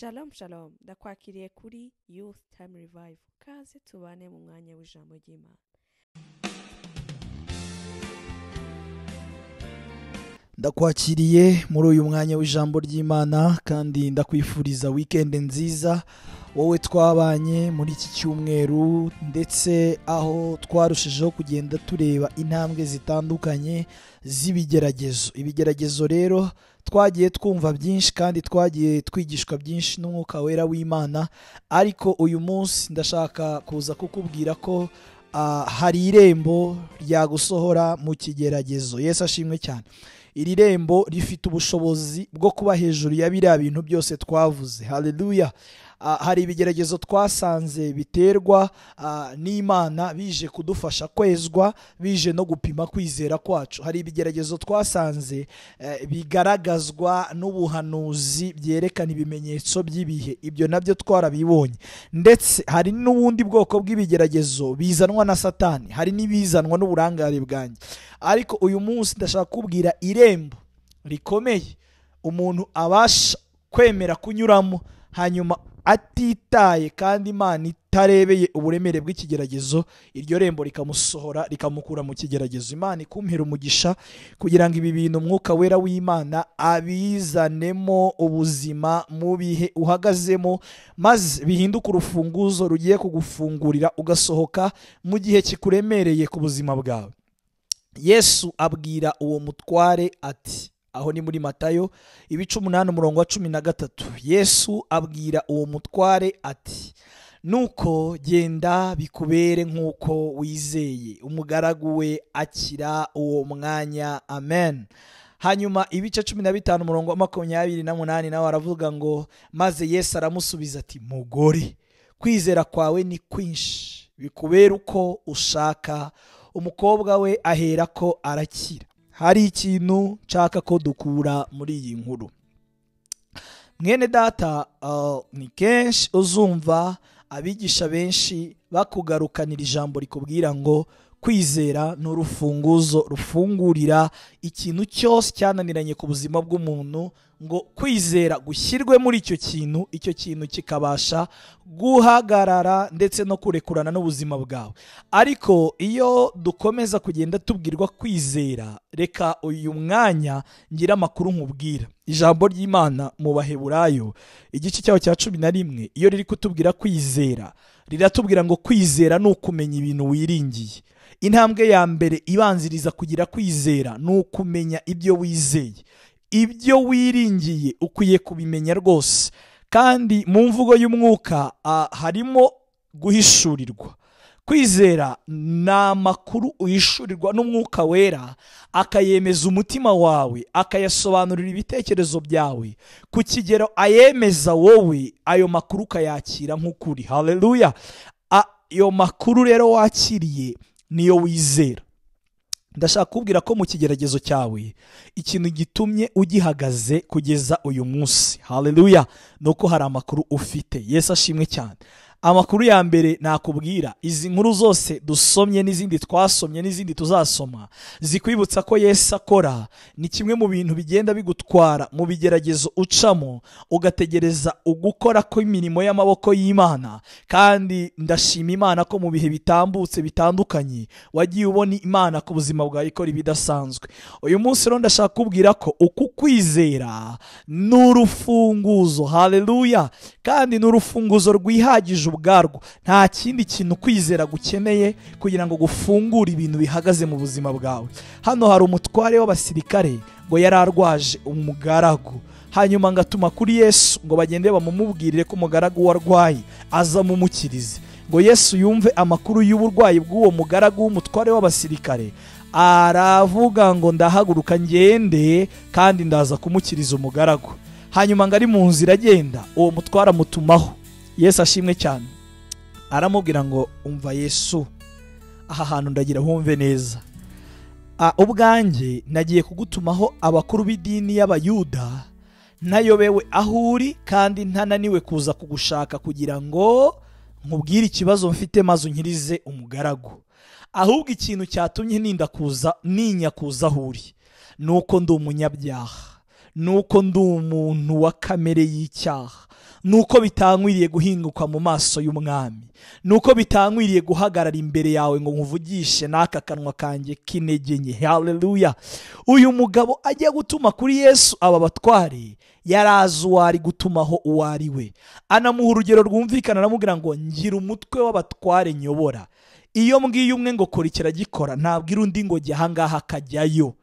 Shalom shalom, ndakwakiriye kuri Youth Time Revival. Kaze tubane mu mwanya w'ijambo ry'Imana. Ndakwakiriye muri uyu mwanya w'ijambo ry'Imana kandi ndakwifuriza weekend nziza wowe twabanye muri iki cyumweru, ndetse aho twarushijeho kugenda tureba intambwe zitandukanye z'ibigeragezo. Ibigeragezo rero twagiye twumva byinshi kandi twagiye twigishwa byinshi n'Umwuka Wera w'Imana, ariko uyu munsi ndashaka kuza kukubwira ko hari irembo ryagusohora mu kigeragezo. Yesu ashimwe cyane. Iri rembo rifite ubushobozi bwo kuba hejuru ya biriya bintu byose twavuze. Haleluya. Hari ibigeragezo twasanze biterwa n'Imana bije kudufasha kwezwa, bije no gupima kwizera kwacu. Hari ibigeragezo twasanze bigaragazwa n'ubuhanuzi byerekana ibimenyetso by'ibihe, ibyo nabyo twarabibonye. Ndetse hari n'ubundi bwoko bw'ibigeragezo bizanwa na Satani, hari n'ibizanwa n'uburangare bwanjye. Ariko uyu munsi ndashaka kubwira irembo rikomeye umuntu abasha kwemera kunyuramo, hanyuma atitaye kandi Imana itarebeye uburemere bw'ikigeragezo, iryo rembo rikamusohora rikamukura mu kigeragezo. Imana ikumpera umugisha kugira ngo ibi bintu Umwuka Wera w'Imana abizanemo ubuzima mu bihe uhagazemo, maze bihinduke urufunguzo rugiye kugufungurira ugasohoka mu gihe kikuremereye ku buzima bwawe. Yesu abwira uwo mutware ati, aho ni muri Matayo ibice 8 umurongo wa 13. Yesu abwira uwo mutware ati, nuko genda bikubere nk'uko wizeye. Umugaragu we akira uwo mwanya. Amen. Hanyuma ibice 15 umurongo wa 28 nawe aravuga ngo, maze Yesu aramusubiza ati, mugore, kwizera kwawe ni kwinshi, bikubere uko ushaka. Umukobwa we ahera ko arakira. Hari ikintu nshaka ko dukura muri iyi nkuru. Mwene data, ni kenshi uzumva abigisha benshi bakugarukanira ijambo rikubwira ngo kwizera ni urufunguzo rufungurira ikintu cyose cyananiranye ku buzima bw'umuntu, ngo kwizera gushyirwe muri icyo kintu, icyo kintu kikabasha guhagarara ndetse no kurekurana n'ubuzima bwawe. Ariko iyo dukomeza kugenda tubwirwa kwizera, reka uyu mwanya ngira amakuru nkubwira. Ijambo ry'Imana mu Baheburayo igice cyaho cya 11, iyo riri kutubwira kwizera, riratubwira ngo kwizera ni ukumenya ibintu wiringiye. Intambwe ya mbere ibanziriza kugira kwizera ni ukumenya ibyo wizeye. Ibyo wiringiye ukwiye kubimenya rwose. Kandi mu mvugo y'umwuka harimo guhishurirwa. Kwizera ni amakuru uhishurirwa n'Umwuka Wera, akayemeza umutima wawe, akayasobanurira ibitekerezo byawe ku kigero ayemeza wowe, ayo makuru ukayakira nk'ukuri. Haleluya. Ayo makuru rero wakiriye niyo wizera. Ndashaka kubwira ko mu kigeragezo cyawe ikintu gitumye ugihagaze kugeza uyu munsi, haleluya, nuko hari amakuru ufite. Yesu ashimwe cyane. Amakuru ya mbere nakubwira, izi nkuru zose dusomye n'izindi twasomye n'izindi tuzasoma zikwibutsa ko Yesu akora. Ni kimwe mu bintu bigenda bigutwara mu bigeragezo ucamo, ugategereza ugukora kw'imirimo y'amaboko y'Imana. Kandi ndashima Imana ko mu bihe bitambutse bitandukanye wagiye ubona Imana ku buzima bwawe ikora ibidasanzwe. Uyu munsi rero ndashaka kubwira ko uku kwizera ni urufunguzo, haleluya, kandi ni urufunguzo rwihagije ubwarwo. Nta kindi kintu kwizera gukeneye kugira ngo gufungure ibintu bihagaze mu buzima bwawe. Hano hari umutware w'abasirikare ngo yari arwaje umugaragu, hanyuma ngatuma kuri Yesu ngo bagende bamumubwirire ko umugaragu warwaye aza mumukirize. Ngo Yesu yumve amakuru y'uburwayi bw'uwo mugaragu w'umutware w'abasirikare, aravuga ngo ndahaguruka ngende kandi ndaza kumukiriza umugaragu. Hanyuma ngo ari mu nzira agenda, uwo mutware amutumaho. Yesu ashimwe cyane. Aramubwira ngo umva Yesu, aha hantu ndagira humve neza. Ubwanjye nagiye kugutumaho abakuru b'idini y'Abayuda, ntayobewe aho uri kandi ntananiwe kuza kugushaka kugira ngo nkubwire ikibazo mfite maze unkirize umugaragu. Ahubwo ikintu cyatumye ninda kuza ninya kuza aho uri nuko ndi umunyabyaha, nuko ndi umuntu wa kamere y'icyaha, Nuko bitankwiriye guhinguka mu maso y'umwami, nuko bitankwiriye guhagarara imbere yawe ngo nkuvugishe n'aka kanwa kanjye k'intege nke. Haleluya. Uyu mugabo ajya gutuma kuri Yesu aba batware, yarazi uwo ari gutumaho uwo ari we. Anamuha urugero rwumvikana, aramubwira ngo ngira umutwe w'abatware nyobora. Iyo mbwiye umwe ngo kora iki aragikora, ntabwira undi ngo jya ahangaha akajyayo.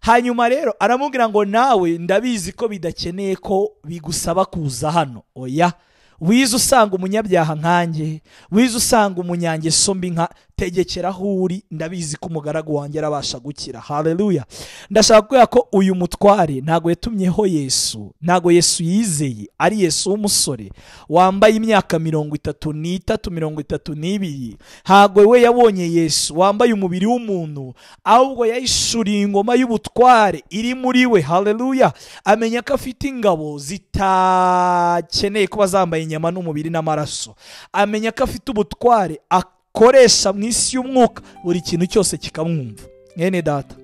Hanyuma rero aramubwira ngo nawe ndabizi ko bidakeneye ko bigusaba kuza hano. Oya, wize usanga umunyabyaha nkanjye, wize usanga umunyangeso mbi nka, tegekera aho uri, ndabizi ko umugaragu wanjye arabasha gukira. Haleluya. Ndashaka kubwira ko uyu mutware ntago yatumyeho Yesu, ntago Yesu yizeye ari Yesu w'umusore wambaye imyaka 33, 32. Ntago we yabonye Yesu wambaye umubiri w'umuntu, ahubwo yahishuriye ingoma y'ubutware iri muri we. Haleluya. Amenya ko afite ingabo zitakeneye kuba zambaye inyama n'umubiri n'amaraso. Amenya ko afite ubutware akoresha mu isi y'umwuka, buri kintu cyose kikamwumva. Mwene data,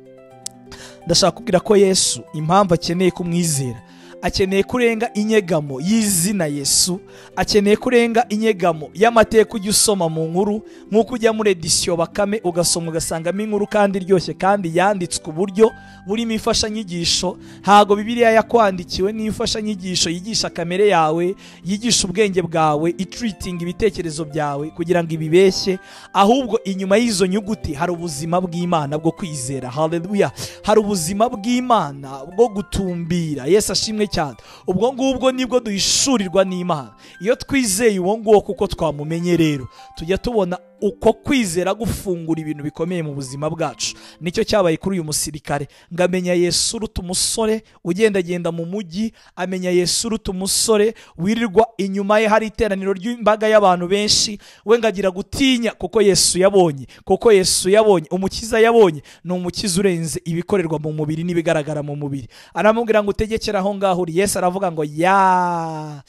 ndashaka kubwira ko Yesu impamvu akeneye kumwizera, akeneye kurenga inyegamo y'izina Yesu, akeneye kurenga inyegamo y'amateka ujya usoma mu nkuru, nk'uko ujya muri edisiyo Bakame ugasoma ugasangamo inkuru kandi iryoshye kandi yanditswe uburyo burimo imfashanyigisho. Ntago Bibiliya yakwandikiwe nk'imfashanyigisho yigisha kamere yawe, yigisha ubwenge bwawe, itreating ibitekerezo byawe kugira ngo ibibeshye, ahubwo inyuma y'izo nyuguti hari ubuzima bw'Imana bwo kwizera. Haleluya. Hari ubuzima bw'Imana bwo gutumbira. Yesu ashimwe cyane. Ubwo ngubwo nibwo duhishurirwa n'Imana. Iyo twizeye uwo nguwo kuko twamumenye, rero tujya tubona uko kwizera gufungura ibintu bikomeye mu buzima bwacu. Nicyo cyabaye kuri uyu musirikare. Ngamenya Yesu uruta umusore ugendagenda mu mujyi, amenya Yesu uruta umusore wirirwa inyuma ye hari iteraniro ry'imbaga y'abantu benshi, we ngagira gutinya kuko Yesu yabonye, kuko Yesu yabonye umukiza, yabonye ni umukiza urenze ibikorerwa mu mubiri n'ibigaragara mu mubiri. Aramubwira ngo utegekera aho ngaho uri. Yesu aravuga ngo ya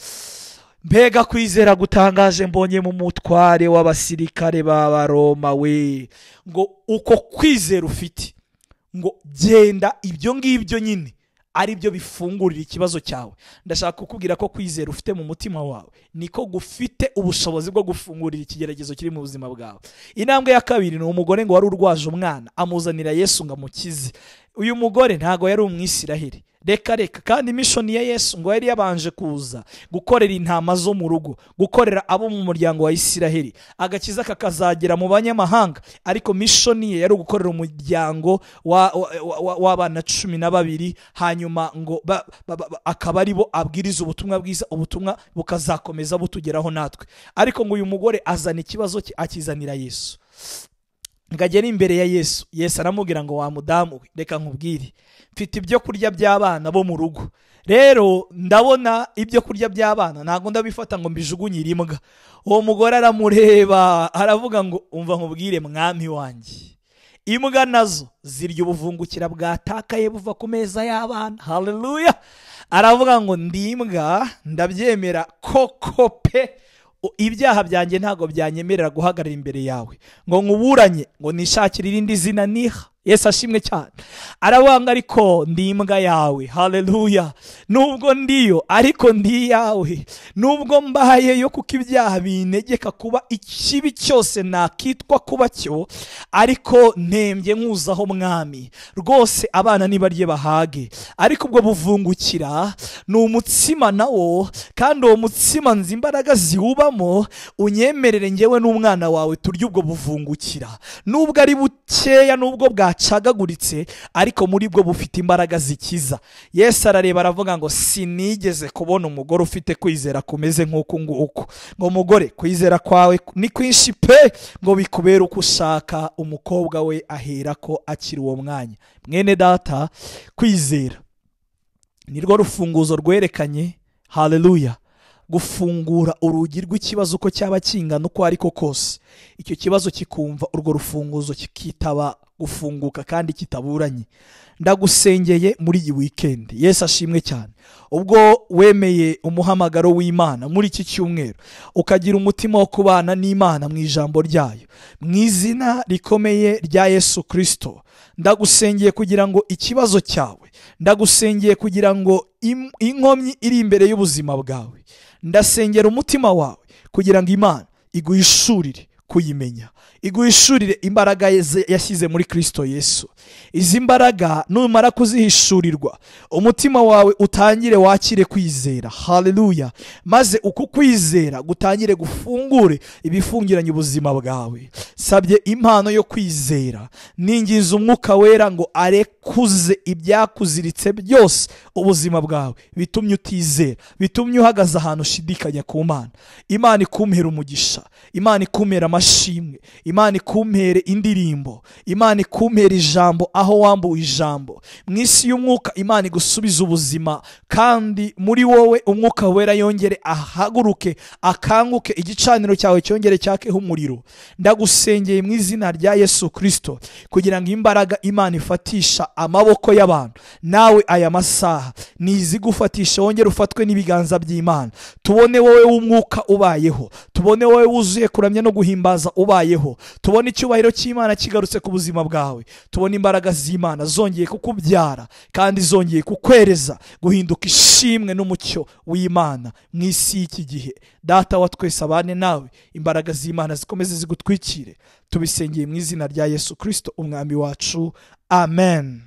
mbega kwizera gutangaje mbonye mu mutware w'abasirikare b'Abaroma we. Ngo uko kwizera ufite, ngo genda ibyo ngibyo nyine ari byo bifungurira ikibazo cyawe. Ndashaka kukubwira ko kwizera ufite mu mutima wawe niko gufite ubushobozi bwo gufungurira ikigeragezo kiri mu buzima bwawe. Intambwe ya kabiri ni umugore ngo wari urwaje umwana, amuzanira Yesu ngo amukize. Uyu mugore ntago yari umwisiraheli, reka reka. Kandi mission ya Yesu ngo yari yabanje kuza gukorera intama zo mu rugo, gukorera abo mu muryango wa Isiraheli, agakiza kakazagera mu banyamahanga. Ariko mission ye yari gukorera umuryango w'abana 12, hanyuma ngo akaba ari bo abwiriza ubutumwa bwiza, ubutumwa bukazakomeza butugeraho natwe. Ariko ngo uyu mugore azana ikibazo cye akizanira Yesu. Ngagera imbere ya Yesu, Yesu aramubwira ngo wa mudamu we, reka nkubwire, mfite ibyo kurya by'abana bo mu rugo. Rero ndabona ibyo kurya by'abana ntago ndabifata ngo mbijugunyire imbwa. Uwo mugore aramureba aravuga ngo umva nkubwire mwami wanjye, imbwa nazo zirya ubuvungukira bwatakaye buva ku meza y'abana. Haleluya. Aravuga ngo ndi imbwa ndabyemera koko pe, ibyaha byanjye ntago byanyemerera guhagarara imbere yawe ngo nkuburanye ngo nishakire irindi zina niha. Yesu ashimwe cyane. Aravuga ariko ndi imbwa yawe. Haleluya. Nubwo ndiyo ariko ndi yawe, nubwo mbayeyo kuko ibyaha bintegeka kuba ikibi cyose nakitwa kuba cyo, ariko ntembye nkuzaho mwami. Rwose abana nibarye bahage, ariko ubwo buvungukira ni umutsima nawo, kandi uwo mutsima nzi imbaraga ziwubamo, unyemerere njyewe n'umwana wawe turye ubwo buvungukira. Nubwo ari bukeya, nubwo bwacagaguritse, ariko muri bwo bufite imbaraga zikiza. Yesu arareba aravuga ngo sinigeze kubona umugore ufite kwizera kumeze nk'uku nguku. Ngo mugore, kwizera kwawe ni kwinshi pe, ngo bikubere uko ushaka. Umukobwa we ahera ko akiri uwo mwanya. Mwene data, kwizera nirwo rufunguzo rwerekanye, haleluya, gufungura urugi rw'ikibazo uko cyaba kingana uko ariko kose. Icyo kibazo kikumva urwo rufunguzo kikitaba gufunguka kandi kitaburanye. Ndagusengeye muri iyi weekend. Yesu ashimwe cyane. Ubwo wemeye umuhamagaro w'Imana muri iki cyumweru, ukagira umutima wo kubana n'Imana mu ijambo ryayo, mu izina rikomeye rya Yesu Kristo, ndagusengeye kugira ngo ikibazo cyawe, ndagusengeye kugira ngo inkomyi iri imbere y'ubuzima bwawe, Ndasengera umutima wawe kugira ngo Imana iguhishurire kuyimenya, iguhishurire imbaraga yashyize muri Kristo Yesu. Izi mbaraga numara kuzihishurirwa, umutima wawe utangire wakire kwizera. Haleluya! Maze uku kwizera gutangire gufungure ibifungiranye ubuzima bwawe. Sabye impano yo kwizera, ningiza Umwuka Wera ngo arekuze ibyakuziritse byose ubuzima bwawe, bitumye utizera, bitumye uhagaze ahantu ushidikanya ku Mana. Imana ikumpera umugisha, Imana ikumpera amashimwe, Imana ikumpere indirimbo, Imana ikumpere ijambo aho wambuwe ijambo. Mu isi y'umwuka Imana igusubiza ubuzima, kandi muri wowe Umwuka Wera yongere ahaguruke, akanguke, igicaniro cyawe cyongere cyakeho umuriro. Ndagusengeye mu izina rya Yesu Kristo kugira ngo imbaraga Imana ifatisha amaboko y'abantu nawe aya masaha nizigufatisha, wongere ufatwe n'ibiganza by'Imana. Tubone wowe w'umwuka ubayeho, tubone wowe wuzuye kuramya no guhimbaza ubayeho, tubone icyubahiro cy'Imana kigarutse ku buzima bwawe, tubone imbaraga z'Imana zongeye kukubyara kandi zongeye kukwereza guhinduka ishimwe n'umucyo w'Imana mu isi y'iki gihe. Data wa twese abane nawe, imbaraga z'Imana zikomeze zigutwikire. Tubisengeye mu izina rya Yesu Kristo umwami wacu, amen.